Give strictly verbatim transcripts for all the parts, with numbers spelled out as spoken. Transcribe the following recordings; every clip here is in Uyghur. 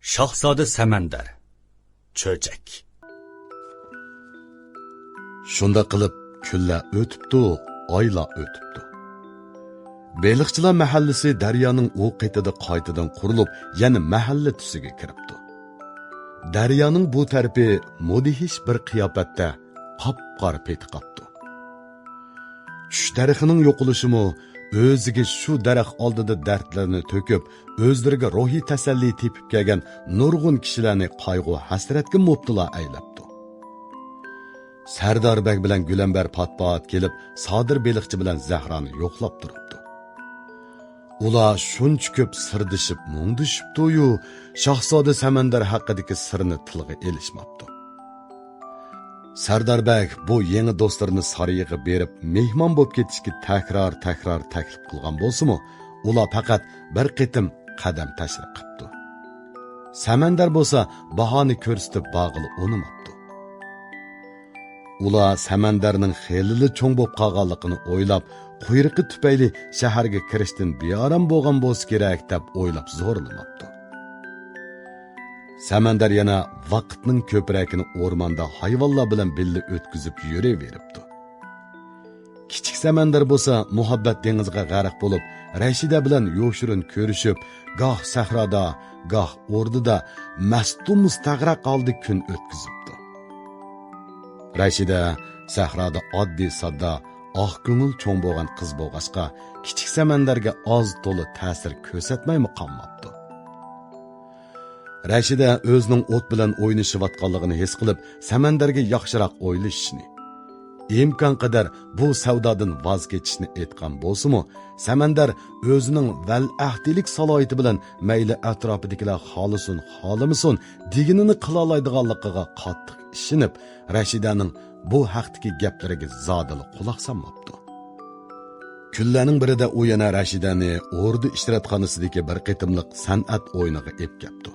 شاھزادە سەمەندەر. چۆچەك. شۇنداق قىلىپ، كۈنلەر ئۆتۈپتۇ، ئايلار ئۆتۈپتۇ. بېلىقچىلار مەھەللىسى دەريانىڭ ئۇ قېتىدا قايتىدىن قۇرۇلۇپ، يەنە مەھەللە تۈسىگە كىرىپتۇ. دەريانىڭ بۇ تەرىپى مۇدھىش بىر قىياپەتتە قاپقارا پېتى قاپتۇ. چۈش دەرىخىنىڭ يوقىلىشىمۇ ئۆزىگە شۇ دەرەخ ئالدىدا دەردلىرىنى تۆكۈپ، ئۆزلىرىگە روھىي تەسەللى تېپىپ كەلگەن نۇرغۇن كىشىلەرنى قايغۇ-ھەسرەتكە مۇپتىلا ئەيلەپتۇ. سەردار بەگ بىلەن گۈلەمبەر پات-پات كېلىپ، سادىر بېلىقچى بىلەن زەھرانى يوقلاپ تۇرۇپتۇ. ئۇلار شۇنچە كۆپ سىردىشىپ، مۇڭدىشىپتۇ-يۇ، شاھزادە سەمەندەر ھەققىدىكى سىرنى تىلغا ئېلىشماپتۇ. سەردار بەگ بۇ يېڭى دوستلىرىنى سارىيىغا بېرىپ مېھمان بولۇپ كېتىشكە تەكرار-تەكرار تەكلىپ قىلغان بولسىمۇ، ئۇلار پەقەت بىر قېتىم قەدەم تەشرىپ قىپتۇ. سەمەندەر بولسا باھانە كۆرسىتىپ بارغىلى ئۇنىماپتۇ. ئۇلار سەمەندەرنىڭ خېلىلا چوڭ بولۇپ قالغانلىقىنى ئويلاپ، قۇيرۇقى تۈپەيلى شەھەرگە كىرىشتىن بىئارام بولغان بولسا كېرەك دەپ ئويلاپ زورلىماپتۇ. سەمەندەر يەنە ۋاقىتنىڭ كۆپرەكىنى ئورماندا ھايۋانلار بىلەن بىللە ئۆتكۈزۈپ يۈرۈۋېرىپتۇ. كىچىك سەمەندەر بولسا مۇھەببەت دېڭىزىغا غەرق بولۇپ، رەشىدە بىلەن يوشۇرۇن كۆرۈشۈپ، گاھ سەھرادا، گاھ ئوردىدا مەستۇ مۇستەغرەق ھالدا كۈن ئۆتكۈزۈپتۇ. رەشىدە سەھرادا ئاددىي-ساددا، ئاق كۆڭۈل چوڭ بولغان قىز بولغاچقا، كىچىك سەمەندەرگە ئاز-تولا تەسىر كۆرسەتمەيمۇ قالماپتۇ. رەشىدە ئۆزىنىڭ ئوت بىلەن ئوينىشىۋاتقانلىقىنى ھېس قىلىپ، سەمەندەرگە ياخشىراق ئويلىشىشنى، ئىمكانقەدەر بۇ سەۋدادىن ۋاز كېچىشنى ئېيتقان بولسىمۇ، سەمەندەر ئۆزىنىڭ ۋەلىئەھدىلىك سالاھىيىتى بىلەن مەيلى ئەتراپىدىكىلەر خالىسۇن، خالىمىسۇن، دېگىنىنى قىلالايدىغانلىقىغا قاتتىق ئىشىنىپ، رەشىدەنىڭ بۇ ھەقتىكى گەپلىرىگە زادىلا قۇلاق سالماپتۇ. كۈنلەرنىڭ بىرىدە ئۇ يەنە رەشىدەنى ئوردا ئىشرەتخانىسىدىكى بىر قېتىملىق سەنئەت ئويۇنىغا ئېلىپ كەپتۇ.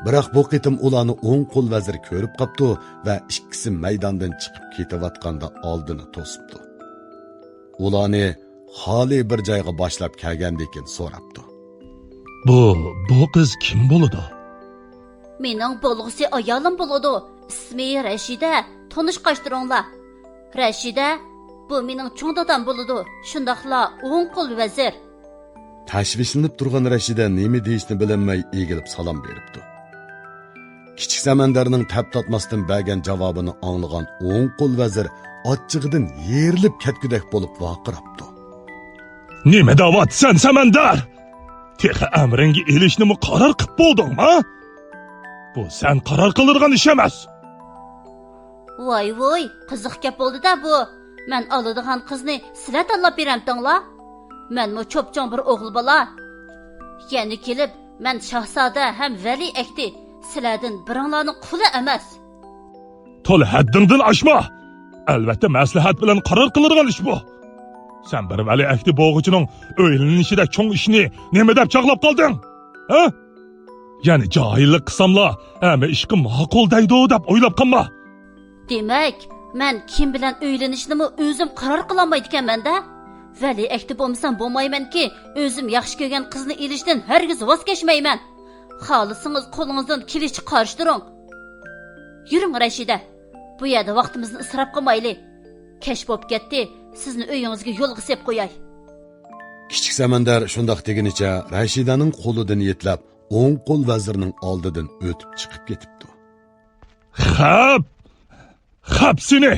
بىراق بۇ قېتىم ئۇلارنى ئوڭ قول ۋەزىر كۆرۈپ قاپتۇ ۋە ئىككىسى مەيداندىن چىقىپ كېتىۋاتقاندا ئالدىنى توسۇپتۇ. ئۇلارنى خالىي بىر جايغا باشلاپ كەلگەندىن كېيىن سوراپتۇ. بۇ، بۇ قىز كىم بولىدۇ؟ مېنىڭ بولغۇسى ئايالىم بولىدۇ. ئىسمى رەشىدە. تونۇشقاچ تۇرۇڭلار. رەشىدە، بۇ مېنىڭ چوڭ دادام بولىدۇ. شۇنداقلا ئوڭ قول ۋەزىر. تەشۋىشلىنىپ تۇرغان رەشىدە نېمە دېيىشنى بىلەلمەي ئېگىلىپ سالام بېرىپتۇ. كىچىك سەمەندەرنىڭ تەپ تارتماستىن بەرگەن جاۋابىنى ئاڭلىغان ئوڭ قول ۋەزىر ئاچچىقىدىن يېرىلىپ كەتكۈدەك بولۇپ ۋارقىراپتۇ. نېمە دەۋاتىسەن، سەمەندەر؟ تېخى ئەمرىڭگە ئېلىشنىمۇ قارار قىلىپ بولدۇڭما؟ بۇ سەن قارار قىلىدىغان ئىش ئەمەس. ۋاي ۋۇي، قىزىق گەپ بولدى-دە بۇ. مەن ئالىدىغان قىزنى سىلەر تاللاپ بېرەمتىڭلار؟ مەنمۇ چوپچوڭ بىر ئوغۇل بالا. يەنە كېلىپ، مەن شاھزادە ھەم ۋەلىئەھدى، سىلەردىن بىرىڭلارنىڭ قۇلى ئەمەس. تولا ھەددىڭدىن ئاشما! ئەلۋەتتە، مەسلىھەت بىلەن قارار قىلىدىغان ئىش بۇ. سەن بىر ۋەلىئەھدى بولغۇچىنىڭ ئۆيلىنىشىدەك چوڭ ئىشنى نېمە دەپ چاغلاپ قالدىڭ؟ ھە؟ يەنە جاھىللىق قىلساملا، ھەممە ئىشقا ماقۇل دەيدۇ دەپ ئويلاپ قالما. دېمەك، مەن كىم بىلەن ئۆيلىنىشنىمۇ ئۆزۈم قارار قىلالمايدىكەنمەن-دە. ۋەلىئەھدى بولمىسام بولمايمەنكى، ئۆزۈم ياخشى كۆرگەن قىزنى ئېلىشتىن ھەرگىز ۋاز كەچمەيمەن. خالىسىڭىز قولىڭىزدىن كېلىشىچە قارشى تۇرۇڭ. يۈرۈڭ، رەشىدە. بۇ يەردە ۋاقتىمىزنى ئىسراپ قىلمايلى. كەچ بوپ كەتتى، سىزنى ئۆيىڭىزگە يولغا سېلىپ قوياي. كىچىك سەمەندەر شۇنداق دېگىنىچە رەشىدەنىڭ قولىدىن يېتىلەپ، ئوڭ قول ۋەزىرنىڭ ئالدىدىن ئۆتۈپ چىقىپ كېتىپتۇ. خەپ! خەپ سېنى!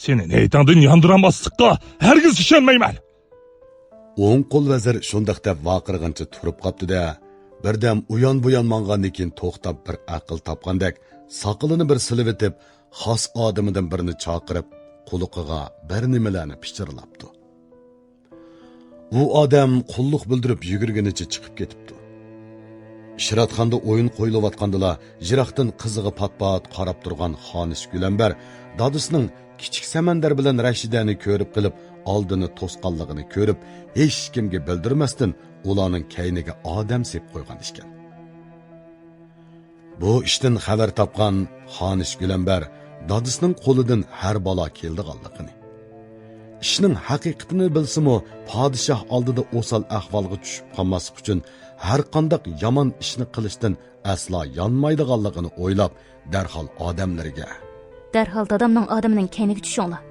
سېنى نىيىتىڭدىن ياندۇرالماسلىققا ھەرگىز ئىشەنمەيمەن! ئوڭ قول ۋەزىر شۇنداق دەپ ۋارقىرىغىنىچە تۇرۇپ قاپتۇ-دە، بىردەم ئۇيان-بۇيان ماڭغاندىن كېيىن توختاپ بىر ئەقىل تاپقاندەك، ساقىلىنى بىر سىلىۋېتىپ، خاس ئادىمىدىن بىرنى چاقىرىپ، قۇلىقىغا بىر نېمىلەرنى پىچىرلاپتۇ. ئۇ ئادەم قۇللۇق بىلدۈرۈپ يۈگۈرگىنىچە چىقىپ كېتىپتۇ. ئىشراتخانىدا ئويۇن قويۇلۇۋاتقاندىلا، يىراقتىن قىزىغا پات-پات قاراپ تۇرغان خانىش گۈلەمبەر دادىسىنىڭ كىچىك سەمەندەر بىلەن رەشىدەنى كۆرۈپ قېلىپ، ئالدىنى توسقانلىقىنى كۆرۈپ، ھېچكىمگە بىلدۈرمەستىن ئۇلارنىڭ كەينىگە ئادەم سېلىپ قويغان ئىكەن. بۇ ئىشتىن خەۋەر تاپقان خانىش گۈلەمبەر دادىسىنىڭ قولىدىن ھەر بالا كېلىدىغانلىقىنى، ئىشنىڭ ھەقىقىتىنى بىلسىمۇ، پادىشاھ ئالدىدا ئوسال ئەھۋالغا چۈشۈپ قالماسلىق ئۈچۈن، ھەرقانداق يامان ئىشنى قىلىشتىن ئەسلا يانمايدىغانلىقىنى ئويلاپ، دەرھال ئادەملىرىگە، دەرھال دادامنىڭ ئادىمىنىڭ كەينىگە چۈشۈڭلار.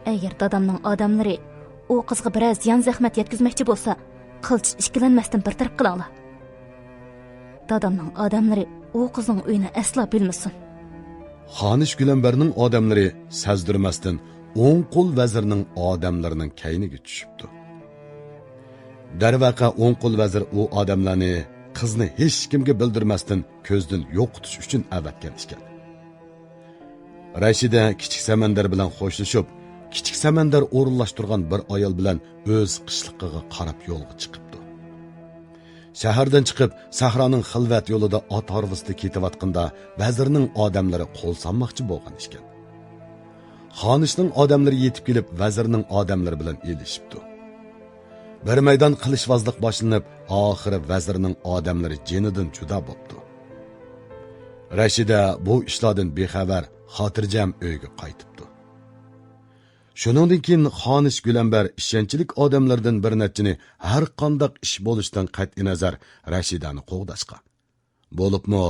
ئەگەر دادامنىڭ ئادەملىرى ئۇ قىزغا بىرەر زىيان-زەخمەت يەتكۈزمەكچى بولسا، قىلچە ئىككىلەنمەستىن بىر تەرەپ قىلىڭلار. دادامنىڭ ئادەملىرى ئۇ قىزنىڭ ئۆيىنى ئەسلا بىلمىسۇن. خانىش گۈلەمبەرنىڭ ئادەملىرى سەزدۈرمەستىن ئوڭ قول ۋەزىرنىڭ ئادەملىرىنىڭ كەينىگە چۈشۈپتۇ. دەرۋەقە، ئوڭ قول ۋەزىر ئۇ ئادەملەرنى قىزنى ھېچكىمگە بىلدۈرمەستىن كۆزدىن يوقىتىش ئۈچۈن ئەۋەتكەن ئىكەن. رەشىدە كىچىك سەمەندەر بىلەن خوشلىشىپ، كىچىك سەمەندەر ئورۇنلاشتۇرغان بىر ئايال بىلەن ئۆز قىشلىقىغا قاراپ يولغا چىقىپتۇ. شەھەردىن چىقىپ، سەھرانىڭ خىلۋەت يولىدا ئات ھارۋىسىدا كېتىۋاتقىنىدا، ۋەزىرنىڭ ئادەملىرى قول سالماقچى بولغان ئىكەن. خانىشنىڭ ئادەملىرى يېتىپ كېلىپ، ۋەزىرنىڭ ئادەملىرى بىلەن ئېلىشىپتۇ. بىر مەيدان قىلىشۋازلىق باشلىنىپ، ئاخىرى ۋەزىرنىڭ ئادەملىرى جېنىدىن جۇدا بوپتۇ. رەشىدە بۇ ئىشلاردىن بىخەۋەر، خاتىرجەم ئۆيىگە قايتىپتۇ. شۇنىڭدىن كېيىن خانىش گۈلەمبەر ئىشەنچلىك ئادەملىرىدىن بىر نەچچىنى ھەر قانداق ئىش بولۇشىدىن قەتئىينەزەر رەشىدەنى قوغداشقا، بولۇپمۇ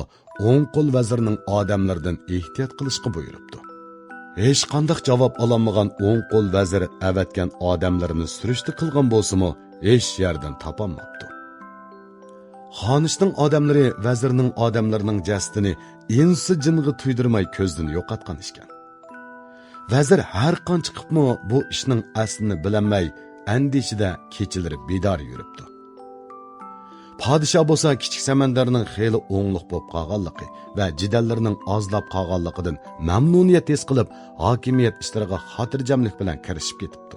ئوڭ قول ۋەزىرنىڭ ئادەملىرىدىن ئېھتىيات قىلىشقا بۇيرۇپتۇ. ھېچقانداق جاۋاب ئالالمىغان ئوڭ قول ۋەزىر ئەۋەتكەن ئادەملىرىنى سۈرۈشتە قىلغان بولسىمۇ، ھېچ يەردىن تاپالماپتۇ. خانىشنىڭ ئادەملىرى ۋەزىرنىڭ ئادەملىرىنىڭ جەسىتىنى ئىنسى جىنغا تۇيدۇرماي كۆزدىن يوقاتقان ئىكەن. ۋەزىر ھەر قانچە قىپمۇ بۇ ئىشنىڭ ئەسلىنى بىلەلمەي، ئەندىشىدە كېچىلىرى بىدار يۈرۈپتۇ. پادىشاھ بولسا كىچىك سەمەندەرنىڭ خېلى ئوڭلۇق بولۇپ قالغانلىقى ۋە جېدەللىرىنىڭ ئازلاپ قالغانلىقىدىن مەمنۇنىيەت ھېس قىلىپ، ھاكىمىيەت ئىشلىرىغا خاتىرجەملىك بىلەن كىرىشىپ كېتىپتۇ.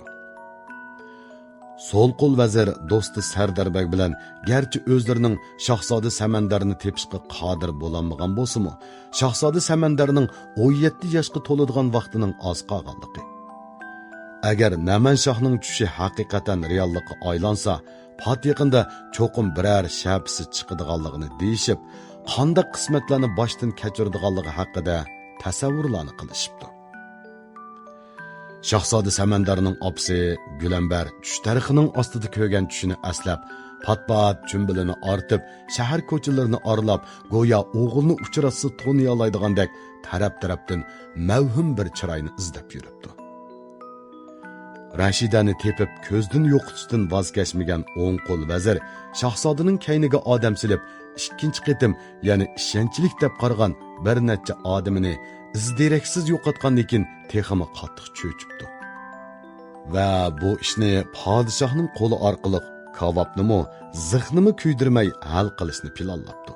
سول قول ۋەزىر دوستى سەردار بەگ بىلەن گەرچە ئۆزلىرىنىڭ شاھزادە سەمەندەرنى تېپىشقا قادىر بولالمىغان بولسىمۇ، شاھزادە سەمەندەرنىڭ ئون يەتتە ياشقا تولىدىغان ۋاقتىنىڭ ئاز قالغانلىقى، ئەگەر نەمەن شاھنىڭ چۈشى ھەقىقەتەن رېئاللىققا ئايلانسا، پات يېقىندا چوقۇم بىرەر شەپىسى چىقىدىغانلىقىنى دېيىشىپ، قانداق قىسمەتلەرنى باشتىن كەچۈرىدىغانلىقى ھەققىدە تەسەۋۋۇرلارنى قىلىشىپتۇ. شاھزادە سەمەندەرنىڭ ئاپىسى گۈلەمبەر چۈش تەرىخىنىڭ ئاستىدا كۆرگەن چۈشىنى ئەسلەپ، پات-پات چۈمبىلىنى ئارتىپ، شەھەر كوچىلىرىنى ئارىلاپ، گويا ئوغۇلنى ئۇچراتسا تونۇيالايدىغاندەك تەرەپ-تەرەپتىن مەۋھۇم بىر چىراينى ئىزدەپ يۈرۈپتۇ. رەشىدەنى تېپىپ كۆزدىن يوقىتىشتىن ۋاز كەچمىگەن ئوڭ قول ۋەزىر شاھزادىنىڭ كەينىگە ئادەم سېلىپ، ئىككىنچى قېتىم يەنە ئىشەنچلىك دەپ قارىغان بىر نەچچە ئادىمىنى ئىز-دېرەكسىز يوقاتقاندىن كېيىن تېخىمۇ قاتتىق چۆچۈپتۇ. ۋە بۇ ئىشنى پادىشاھنىڭ قولى ئارقىلىق كاۋاپنىمۇ، زىخنىمۇ كۆيدۈرمەي ھەل قىلىشنى پىلانلاپتۇ.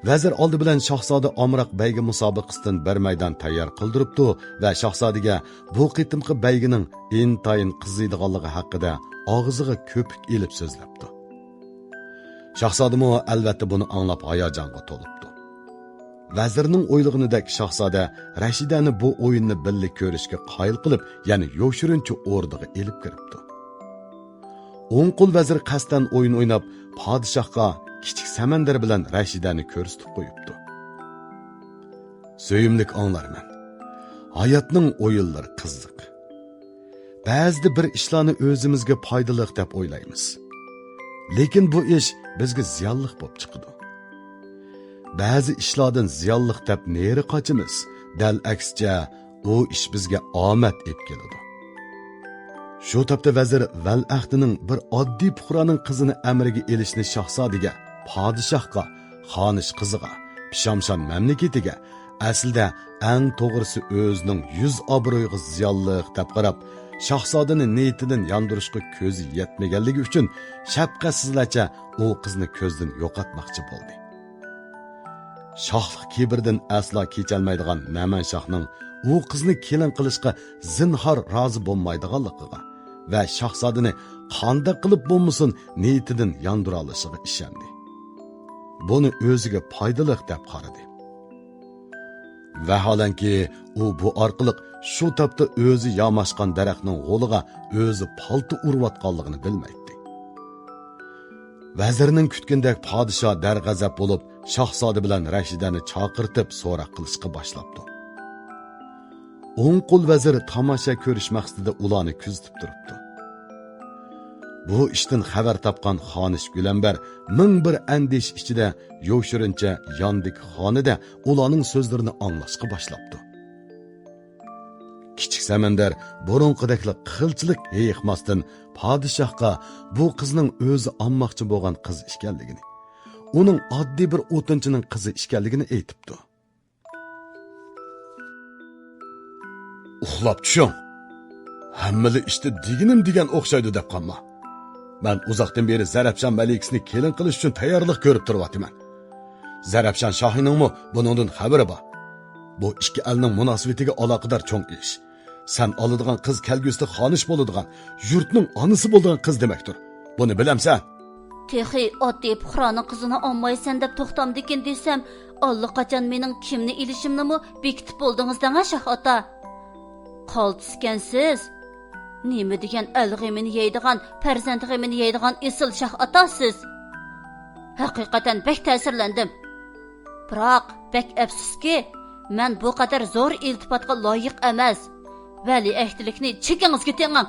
ۋەزىر ئالدى بىلەن شاھزادە ئامراق بەيگە مۇسابىقىسىدىن بىر مەيدان تەييار قىلدۇرۇپتۇ ۋە شاھزادىگە بۇ قېتىمقى بەيگىنىڭ ئىنتايىن قىزىيدىغانلىقى ھەققىدە ئاغزىغا كۆپۈك ئېلىپ سۆزلەپتۇ. شاھزادىمۇ ئەلۋەتتە بۇنى ئاڭلاپ ھاياجانغا تولۇپتۇ. ۋەزىرنىڭ ئويلىغىنىدەك شاھزادە رەشىدەنى بۇ ئويۇننى بىللە كۆرۈشكە قايىل قىلىپ، يەنە يوشۇرۇنچە ئوردىغا ئېلىپ كىرىپتۇ. ئوڭ قول ۋەزىر قەستەن ئويۇن ئويناپ، پادىشاھقا كىچىك سەمەندەر بىلەن رەشىدەنى كۆرسىتىپ قويۇپتۇ. سۆيۈملۈك ئاڭلارمەن، ھاياتنىڭ ئويۇنلىرى قىزىق. بەزىدە بىر ئىشلارنى ئۆزىمىزگە پايدىلىق دەپ ئويلايمىز. لېكىن بۇ ئىش بىزگە زىيانلىق بولۇپ چىقىدۇ. بەزى ئىشلاردىن زىيانلىق دەپ نېرى قاچىمىز، دەل ئەكسىچە، ئۇ ئىش بىزگە ئامەت ئېلىپ كېلىدۇ. شۇ تاپتا ۋەزىر ۋەلئەھدىنىڭ بىر ئاددىي پۇقرانىڭ قىزىنى ئەمرىگە ئېلىشنى شاھزادىگە، پادىشاھقا، خانىش قىزىغا، پىشامشان مەملىكىتىگە، ئەسلىدە ئەڭ توغرىسى ئۆزىنىڭ يۈز ئابرۇيىغا زىيانلىق دەپ قاراپ، شاھزادىنى نىيىتىدىن ياندۇرۇشقا كۆزى يەتمىگەنلىكى ئۈچۈن شەپقەتسىزلەرچە ئۇ قىزنى كۆزدىن يوقاتماقچى بولدى. شاھلىق كىبىردىن ئەسلا كېچەلمەيدىغان نەمەن شاھنىڭ ئۇ قىزنى كېلىن قىلىشقا زىنھار رازى بولمايدىغانلىقىغا ۋە شاھزادىنى قانداق قىلىپ بولمىسۇن نىيىتىدىن ياندۇرالىشىغا ئىشەندى. بۇنى ئۆزىگە پايدىلىق دەپ قارىدى. ۋەھالەنكى، ئۇ بۇ ئارقىلىق شۇ تاپتا ئۆزى ياماشقان دەرەخنىڭ غولىغا ئۆزى پالتا ئۇرۇۋاتقانلىقىنى بىلمەيتتى. ۋەزىرنىڭ كۈتكىنىدەك پادىشاھ دەرغەزەپ بولۇپ، شاھزادە بىلەن رەشىدەنى چاقىرتىپ سوراق قىلىشقا باشلاپتۇ. ئوڭ قول ۋەزىر تاماشا كۆرۈش مەقسىتىدە ئۇلارنى كۆزىتىپ تۇرۇپتۇ. بۇ ئىشتىن خەۋەر تاپقان خانىش گۈلەمبەر مىڭ بىر ئەندىشە ئىچىدە يوشۇرۇنچە ياندىكى خانىدە ئۇلارنىڭ سۆزلىرىنى ئاڭلاشقا باشلاپتۇ. كىچىك سەمەندەر بۇرۇنقىدەكلا قىلچىلىك ھېيىقماستىن پادىشاھقا بۇ قىزنىڭ ئۆزى ئالماقچى بولغان قىز ئىكەنلىكىنى، ئۇنىڭ ئاددىي بىر ئوتۇنچىنىڭ قىزى ئىكەنلىكىنى ئېيتىپتۇ. ئۇخلاپ چۈشۈڭ. ھەممىلا ئىشتا دېگىنىم دېگەن ئوخشايدۇ دەپ قالما. مەن ئۇزاقتىن بېرى زەرەپشان مەلىكىسىنى كېلىن قىلىش ئۈچۈن تەييارلىق كۆرۈپ تۇرۇۋاتىمەن. زەرەپشان شاھىنىڭمۇ بۇنىڭدىن خەۋىرى بار. بۇ ئىككى ئەلنىڭ مۇناسىۋىتىگە ئالاقىدار چوڭ ئىش. سەن ئالىدىغان قىز كەلگۈسىدە خانىش بولىدىغان، يۇرتنىڭ ئانىسى بولىدىغان قىز دېمەكتۇر. بۇنى بىلەمسەن؟ تېخى ئاددىي پۇقرانىڭ قىزىنى ئالمايسەن دەپ توختامدىكىن دېسەم، ئاللىقاچان مېنىڭ كىمنى ئېلىشىمنىمۇ بېكىتىپ بولدىڭىز دەڭە، شاھ ئاتا. قالتىسكەنسىز. نېمە دېگەن ئەل غېمىنى يەيدىغان، پەرزەنت غېمىنى يەيدىغان ئېسىل شاھ ئاتا سىز. ھەقىقەتەن بەك تەسىرلەندىم. بىراق، بەك ئەپسۇسكى، مەن بۇ قەدەر زور ئىلتىپاتقا لايىق ئەمەس. ۋەلىئەھدىلىكنى چېكىڭىزگە تېڭىڭ.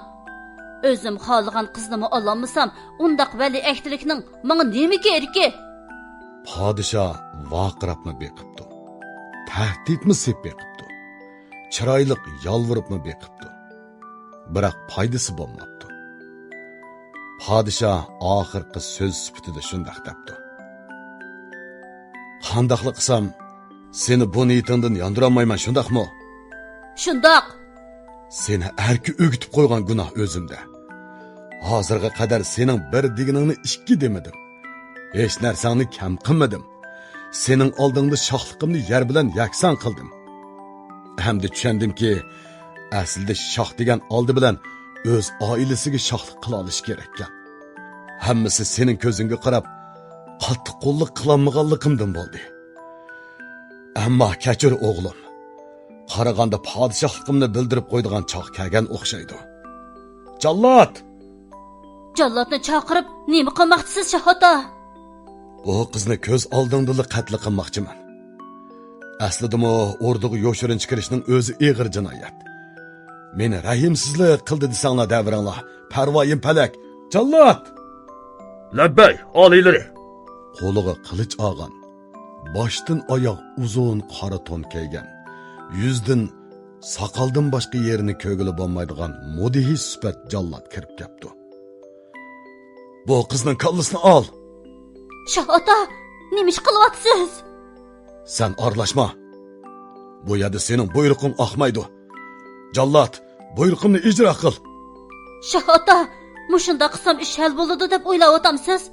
ئۆزۈم خالىغان قىزنىمۇ ئالالمىسام، ئۇنداق ۋەلىئەھدىلىكنىڭ ماڭا نېمە كېرىكى؟ پادىشاھ ۋارقىراپمۇ بېقىپتۇ، تەھدىتمۇ سېلىپ بېقىپتۇ، چىرايلىق يالۋۇرۇپمۇ بېقىپتۇ. بىراق پايدىسى بولماپتۇ. پادىشاھ ئاخىرقى سۆز سۈپىتىدە شۇنداق دەپتۇ: قانداقلا قىلسام، سېنى بۇ نىيىتىڭدىن ياندۇرالمايمەن، شۇنداقمۇ؟ شۇنداق. سېنى ئەركە ئۆگىتىپ قويغان گۇناھ ئۆزۈمدە. ھازىرغا قەدەر سېنىڭ بىر دېگىنىڭنى ئىككى دېمىدىم. ھېچ نەرسەڭنى كەم قىلمىدىم. سېنىڭ ئالدىڭدا شاھلىقىمنى يەر بىلەن يەكسان قىلدىم. ئەمدى چۈشەندىمكى، ئەسلىدە شاھ دېگەن ئالدى بىلەن ئۆز ئائىلىسىگە شاھلىق قىلالىشى كېرەككەن. ھەممىسى سېنىڭ كۆزۈڭگە قاراپ، قاتتىق قوللۇق قىلالمىغانلىقىمدىن بولدى. ئەمما كەچۈر، ئوغلۇم. قارىغاندا پادىشاھلىقىمنى بىلدۈرۈپ قويىدىغان چاغ كەلگەن ئوخشايدۇ. جاللات! جاللاتنى چاقىرىپ نېمە قىلماقچىسىز، شاھ ئاتا؟ بۇ قىزنى كۆز ئالدىڭدىلا قەتل قىلماقچىمەن. ئەسلىدىمۇ ئوردىغا يوشۇرۇنچە كىرىشنىڭ ئۆزى ئېغىر جىنايەت. مېنى رەھىمسىزلىك قىلدى دېسەڭلار دەۋېرىڭلار، پەرۋايىم پەلەك. جاللات! لەببەي، ئالىيلىرى! قولىغا قىلىچ ئالغان، باشتىن ئاياغ ئۇزۇن قارا تون كىيگەن، يۈزدىن، ساقالدىن باشقا يېرىنى كۆرگىلى بولمايدىغان مۇدھىش سۈپەت جاللات كىرىپ كەپتۇ. بۇ قىزنىڭ كاللىسىنى ئال! شاھ ئاتا، نېمە ئىش قىلىۋاتىسىز؟ سەن ئارىلاشما. بۇ يەردە سېنىڭ بۇيرۇقۇڭ ئاقمايدۇ. جاللات، بۇيرۇقۇمنى ئىجرا قىل. شاھ ئاتا، مۇشۇنداق قىلسام ئىش ھەل بولىدۇ دەپ ئويلاۋاتامسىز؟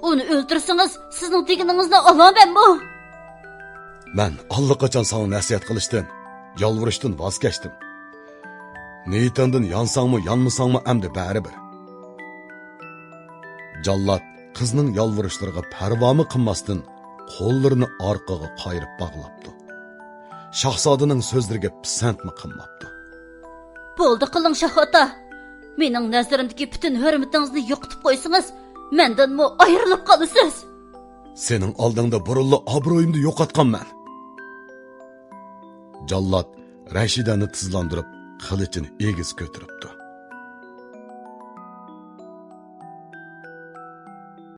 ئۇنى ئۆلتۈرسىڭىز، سىزنىڭ دېگىنىڭىزنى ئالامەنمۇ؟ مەن ئاللىقاچان ساڭا نەسىھەت قىلىشتىن، يالۋۇرۇشتىن ۋاز كەچتىم. نىيىتىڭدىن يانساڭمۇ، يانمىساڭمۇ ئەمدى بەرىبىر. جاللات قىزنىڭ يالۋۇرۇشلىرىغا پەرۋامۇ قىلماستىن، قوللىرىنى ئارقىغا قايرىپ باغلاپتۇ. شاھزادىنىڭ سۆزلىرىگە پىسەنتمۇ قىلماپتۇ. بولدى قىلىڭ، شاھ ئاتا. مېنىڭ نەزىرىمدىكى پۈتۈن ھۆرمىتىڭىزنى يوقىتىپ قويسىڭىز، مەندىنمۇ ئايرىلىپ قالىسىز. سېنىڭ ئالدىڭدا بۇرۇنلا ئابرۇيۇمنى يوقاتقانمەن. جاللات رەشىدەنى تىزلاندۇرۇپ، قىلىچىنى ئېگىز كۆتۈرۈپتۇ.